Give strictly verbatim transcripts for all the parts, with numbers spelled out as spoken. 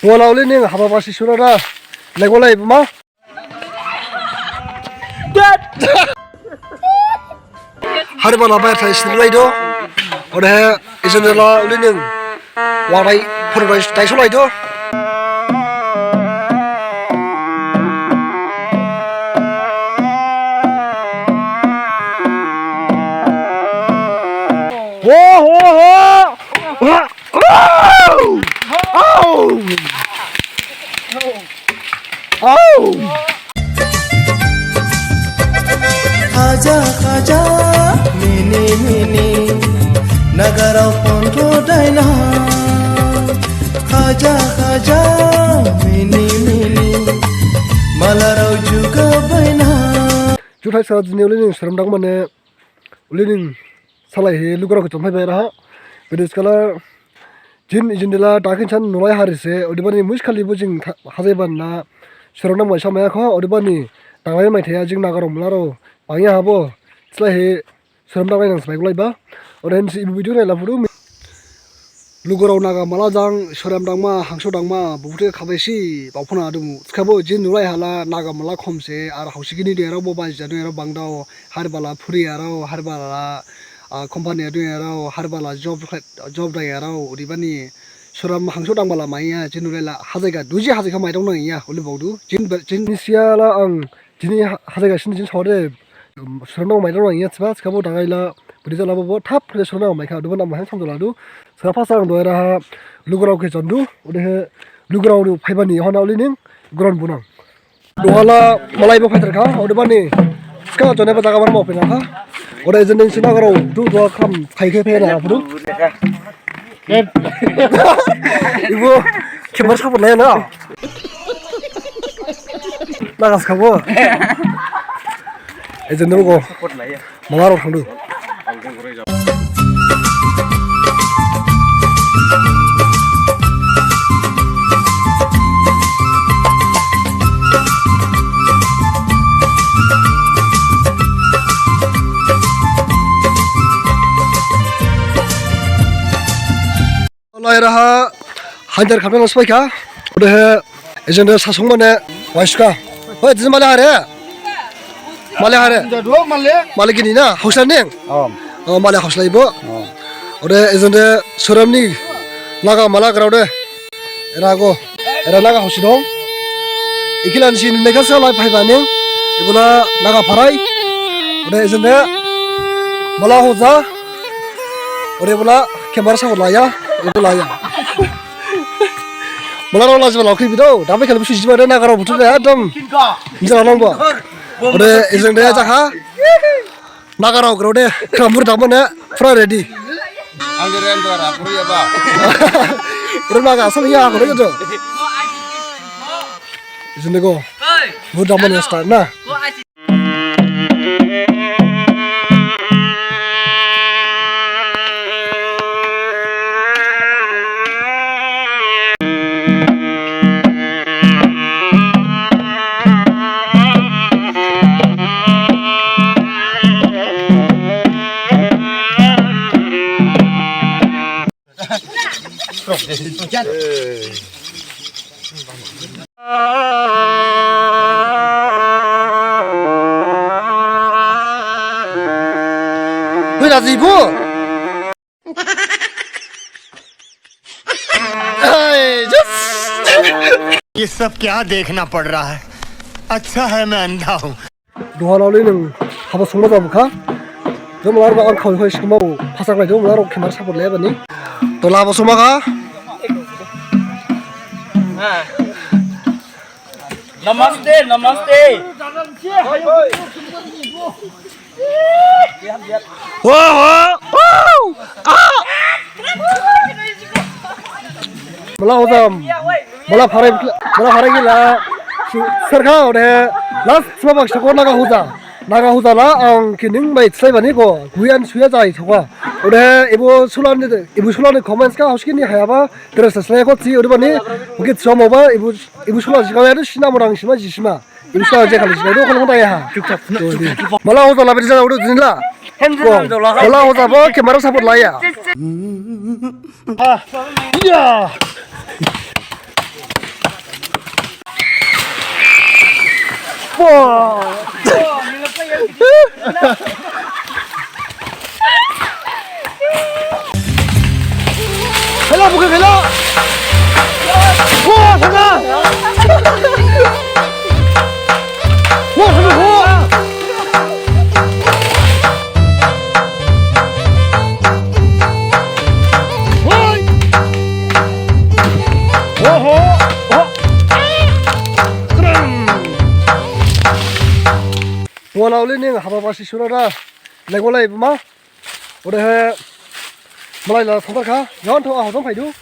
Duha la uli ning haba basi sura da. Lego lai buma. Hari bala bai thai sini lai do. Ode he, ijin la uli ning. Wa bai, phuru bai, thai su lai do. Ho, ho, ho. Au! Au! Au! Khaja, khaja, mini, mini, nagarao phonto daina. Khaja, khaja, mini, mini, malarao juga baina. Juthai sara jini uli ning sram dang mane. Uli ning salai he lugurao khe chomphai bai raha. Bede skala jin ijin dela dakin san nulai hari se, odebani muis khali bo jing tha-, hajai ban na, sorom nang mai samaya kho, odebani danglai mai thaya jing nagarao malarao, bangya habo, salai he sorom danglai nang sbai gulai ba. Ode hensi ibu video nai la phudu. Lugurao naga mala jang, soram dangma, hangso dangma, bubuthe khabaisi, baophana dumu. Thikhabo, jin nulai hala, naga mala khomse, ar hausi gini de, arao bo baji jadu, arao bangdao, har bala phuri arao, har bala, ah, company adu arao, har bala job, job dai arao, odebani, soram hangso dangbala maiya, jin nulai la, hajaiga, duji hajaiga maidong nang iya, uli baodu, jin, jin. Nisiya la ang, Jini ha-, hajai gasini jini saode, um, soram nang maidong nang iya thiba, thikhabo dangai la, budi jala bo, bo, thap khe soram nang maikha, odebani ang mahang samjala du, sara phasa ang duha eraha, lugurao khe jandu, odehe, lugurao ni phaibani, hona uli ning, guron bunang. Duha la, malai bo phaithar kha, odebani, thikha jone ba jaga bar mau phina kha, ode ijin ning sina garao, du, duha kham, phai khe phena, budi. Ibu, khemar support laya na? Nagas khabo. Ejendo go. Malarao thangdu. Lai raha hanjar khamna sbaikha. Odehe ejende sasong mane waiskha. Oi, jin male hare. Male hare. Jadu male. Male gini na, hausa ning. Om. Oh, male hausa ibo. Om. Ode ejende soram ni naga mala grao de. Era go. Era naga hausi dong. Ikilan si nune kasa lai phaiba ning. Ibola naga pharai. Ode ejende mala hoja. Ode bola khemar sa laya, ode laya. Malarao laji bala khi bido, dabe khali busu jiba de nagarao buthu de ekdom. Misa nang bo. Ode ejeng de jakha. Nagarao grao de, kramur dangma ne, pura ready. Ang de ren dora, pura ya ba. Pura naga asal ya, ko de. Ejeng de go. Mur dangma ne start na. ये सब क्या देखना पड़ रहा है? अच्छा है मैं अंधा हूँ। Duha la uli ning haba songma jabukha. Jom lar ba ang khao khao sikma bo phasak lai jom lar khemar support le bani. To la haba songma kha. Namaste, namaste. Wo, wo, wo. Ah. Mala hojam. Mala pharai, mala pharai gila. Serkha ode last sma bak sako naga hoja. Naga hoja la ang kining bai slai bani ko. Guyan suya jai sako. Ode ibu sulan, ibu sulan comments kha hausi gini hayaba. Terus slai ko si ode bani. Mungkin semua ba ibu, ibu sulan sikau ya tu sina modang sima jisima. Ibu sulan je khali sikau tu kalau tak ya. Mala hoja la beri jala ode jini la. Mala hoja bo khemar support laya. Ah, iya. Hello, bukan hello. Wah, sana. Wah, sana, wah. Woi. Oho. Oh. Kram. Wala uli ning haba basi surada. Lengolai buma. Odehe malai la thangkha, yaohon tho a hojong phaidu.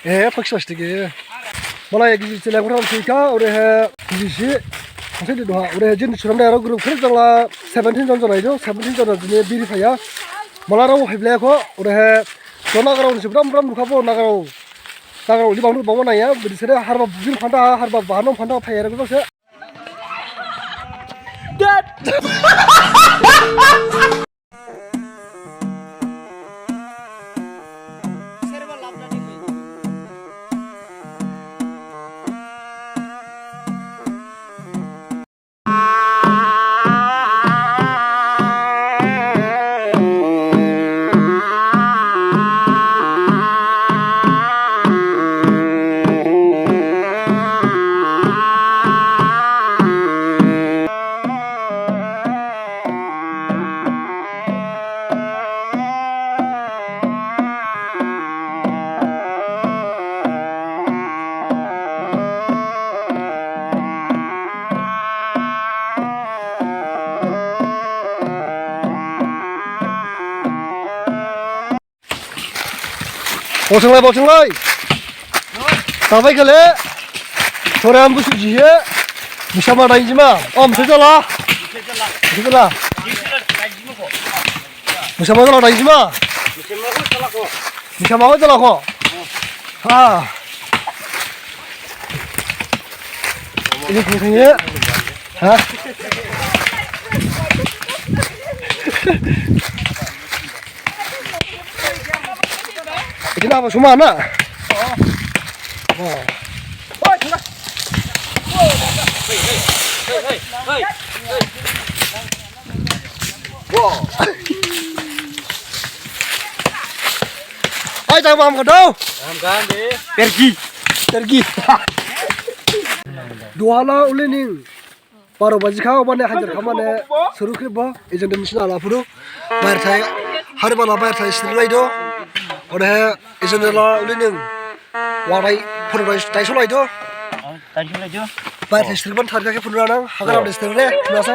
Eh, phaksa stige. Malai giji chele gura thikha, odehe giji si. Thangse di doha, odehe jin suram da aro group khir jangla seventeen jon jon aidu, seventeen jon jini biri phaya. Mala rao haiblai kho, odehe to nagarao ni sibram bram dukha bo nagarao. Nagarao li bangdu bangma naya, bidi sere harba bujin phanda, harba bahano phanda phaya re gose. Dad. Bosonglai, bosonglai. Tabai kale. Sore am busu jihe. Misama dainjima. Om sejala. Sejala. Misama jala dainjima. Misama ko jala ko. Ha. Ini kayaknya. Ha? Ini apa semua anak? Oh. Ai, tang bam ka dau. Bam ka de. Pergi. Pergi. Duhala uli ning. Baro baji kha, obane hajar kha mane suru khrip bo, ejen de machine ala phuru. Bair thai, hari bala bair thai siri lai do. Odehe, ejen de la uli ning. Wadai, phuru dai, dai so lai do. Dai so lai do. Bair thai siri ban thar kha khe phuru ranang, hagar abde siri le, phuru asa.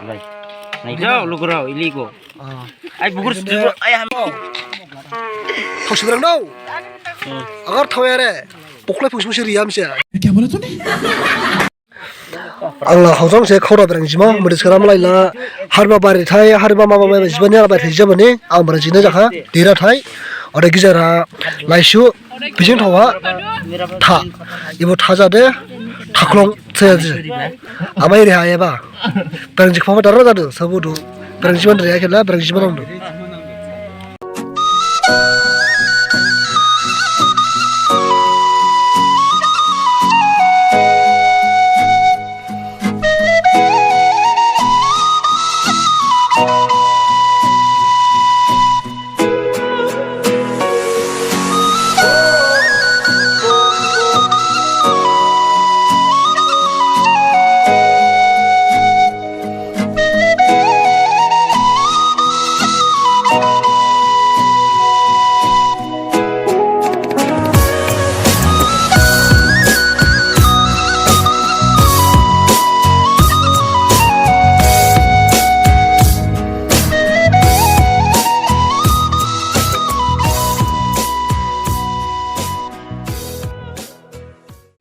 Lai. Nai do, lugurao, ili ko. Ah. Ai, bukur ejen de, studio, ai, ham. Thok siri rang dau. Hmm. Agar thok ya re, poklai phung siri yam se. Kya bola tune? Ang la hojong se khora berang jima, mudis kara malai la, harba bari thai, harba mama mama jibani, harba thai jibani, ang berang jina jakha, dera thai, ode gijara, laisu, bijing thawa, tha, ibo tha jade, thaklong, se jade. Amai re ha eba. Berang jik phama dara jadu, sabu du. Berang jiman re ya khela, berang jiman ang du.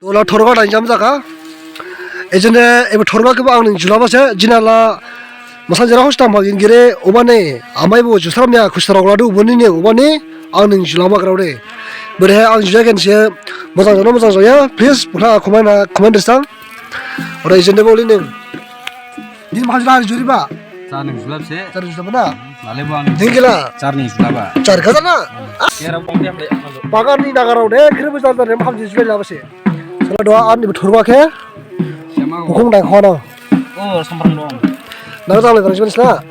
Dola thorga dainjam jakha. Ejene ebo thorga kebo ang ning julaba se, jinala masang jera hostam hagin gire, obane, amai bo jusram ya, khusra ogladu, obani ne, obani, ang ning julaba grao de. Bere ang jujagen se, mojang jano, mojang jaya, please, puna comment, comment risang. Ora ejene bo lining. Nin mahal jula hari juri ba? Char ning julab se. Char ning julab na? Nale bo ang. Ning gila? Char ning julaba. Char khaja na? Kera bong dia. Bagan ni nagarao de, kiri bo char char ning mahal juri laba se. Sala doa an ibo thorba khe. Sema Bukhung dai khona. O, samprang dong. Nang jang lai dong, sibani sila.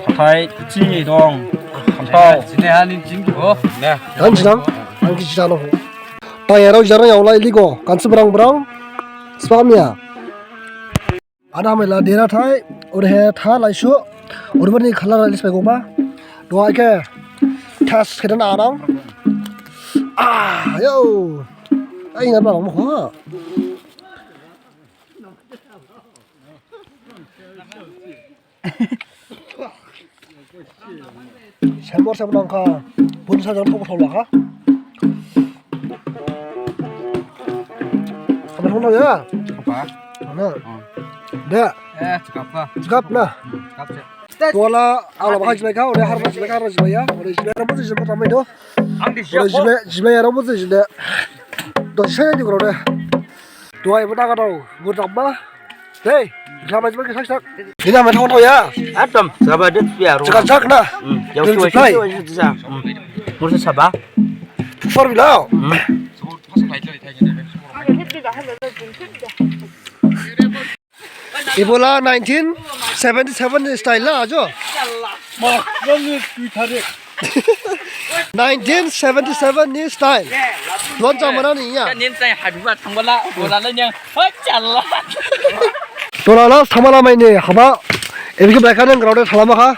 Hathai, chi dong. Khamtao. Sini hani jing dong. Ne. Dan sinang. Ang kisi jano. Tayarao jarang yaolai ligo. Kansi berang berang. Spamia. Ada mela dera thai. Ore he tha laisu. Ore bani khala lais pai goma. Doa ke. Tas kedan arang. Ah, yo. Ai ngan ba mo. Sembor sembor nangkha, bun sajang thok thok lakha. Apa thok ya? Apa? Mana? Oh. Da. Eh, cakap lah. Cakap lah. Cakap je. Tuala, ala bakal jibai kha, ore har bakal jibai kha, har jibai ya, ore jibai rambo jibai tamai do. Ang di siap. Ore jibai, jibai rambo jibai. Do saya juga ore. Dua ibu tak tahu, ibu tak apa. Hei, selamat juga kita. Ini nama tahu tahu ya. Adam, sabar deh, biar. Cakap cakap nah. Hmm, yang tua itu aja susah. Hmm. Mursa sabar. Far bilau. Hmm. Ibola nineteen seventy-seven style la ajo. Nineteen seventy-seven ni style. Lon jang mana ni ya. Kan nin sai haduba thangbala, bola la nyang. Hoi, challah. Tola la thangbala mai ni haba. Ebi ke black kan grau de thalama kha.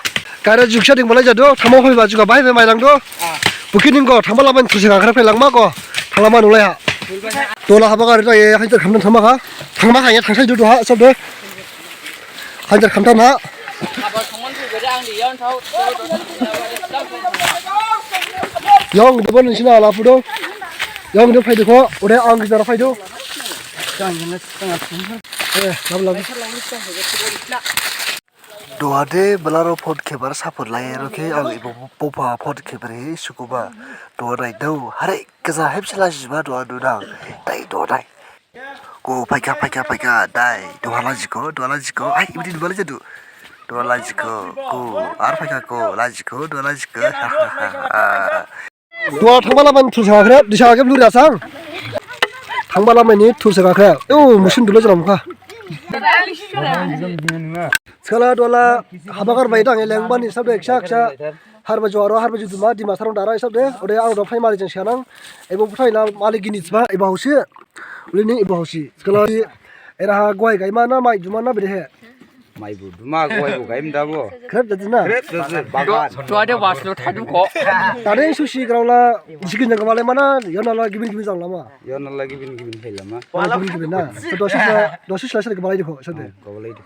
Kaira juksa ding balai jadu. Thangma hoi ba juga bai be mai lang do. Bukit ning ko thangbala mai thuse ka kharap lang ma ko. Thanglama nulai ha. Tola haba gari ta ye hanjar khamtham thangma kha. Thangma kha ye thangsai du du ha sab de. Hanjar khamtham ha. Yong de bon sina la phudo. Yong de phaidu ko. Ode ang gizar phaidu. Eh, lab lab. Duha de belaro phone khebar support laiyarao khe ang ebo bupha phone khebar hi sukuba. Duha naidao, hare khaja hepsi lajiba duha nudao. Dai duha dai. Ko phaikha, phaikha, phaikha, dai. Duha lajikho, duha lajikho. Ai, ibidi duha lajadu. Duha lajikho, ko, ar phaikha ko, lajikho, duha lajikho. Ha, ha, ha, ha. Duha thangbala mani thursa gakhre, disa khe blur jasang. Thangbala mani thursa gakhre. Eu, musin dulo jram kha. Skala duha la habagar bai dang, lengbani sabde ksa ksa. Harba juaro, harba juduma, Dimasarao dara sabde. Ode ang dong phai mari jeng sianang. Ebo buthai la mali gini sba, ebo hausi. Ulini ebo hausi. Skala era ha guai gaima na mai juma na bede he. Mai bu duma guai bu gaim da bo. Khrep jadi na. Khrep jadi. Bagan. Duha de waslo thadu ko. Tade susi grau la jikin jang kemale mana, yona la gibin gibin jang lama. Yona la gibin gibin hai lama. Mana gibin gibin na. So dosis la, dosis la sari kemale di ko, sari. Kemale di.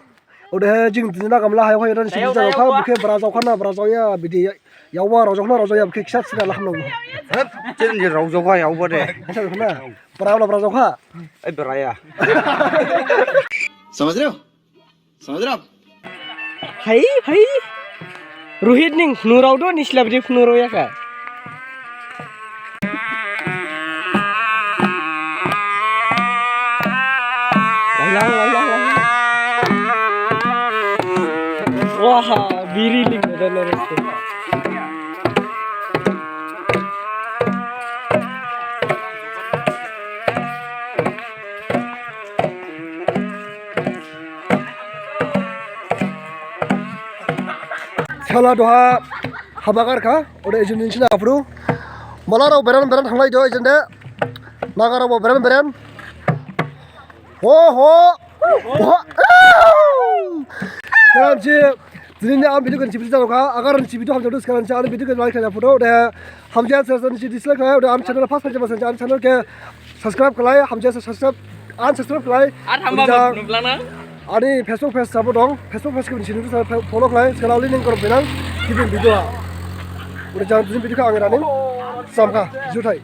Ode he jing dini na gamla hayo hayo dan sini jang kha, bukhe bra jao kha na, bra jao ya, bidi ya, yawa rao jao kha na, rao jao ya, bukhe kisa sini la hamlo. Hep, jing jing rao jao kha yawa de. Asa kha na. Bra la bra jao kha. Ai bra ya. समझ रहे हो? समझ रहे हो आप? Hai, hai. Rohit ning phunurao do, nisla bidi phunurao ya kha. Lailang, lailang, lailang. Wah, biri ling da na resto. Sala duha habagar kha, ode ejin ning sina aphru. Malarao beran beran thanglai do ejin de. Nagarao bo beran beran. Ho ho. Ho. Sekarang si, dini ni ang video kan si video kha, agar si video hamjao do sekarang si ang video kan like kha photo de. Hamjaya sir sir si dislike kha, ode ang channel first time ang channel ke subscribe khlai, hamjaya sir subscribe, unsubscribe khlai. Ar hamba ode jang nublang na? Ani Facebook page sabo dong, Facebook page khe sini sa follow khlai, sekarang link kor pinang, gibin video ha. Ode jang gibin video kha ang raning, samkha, juthai.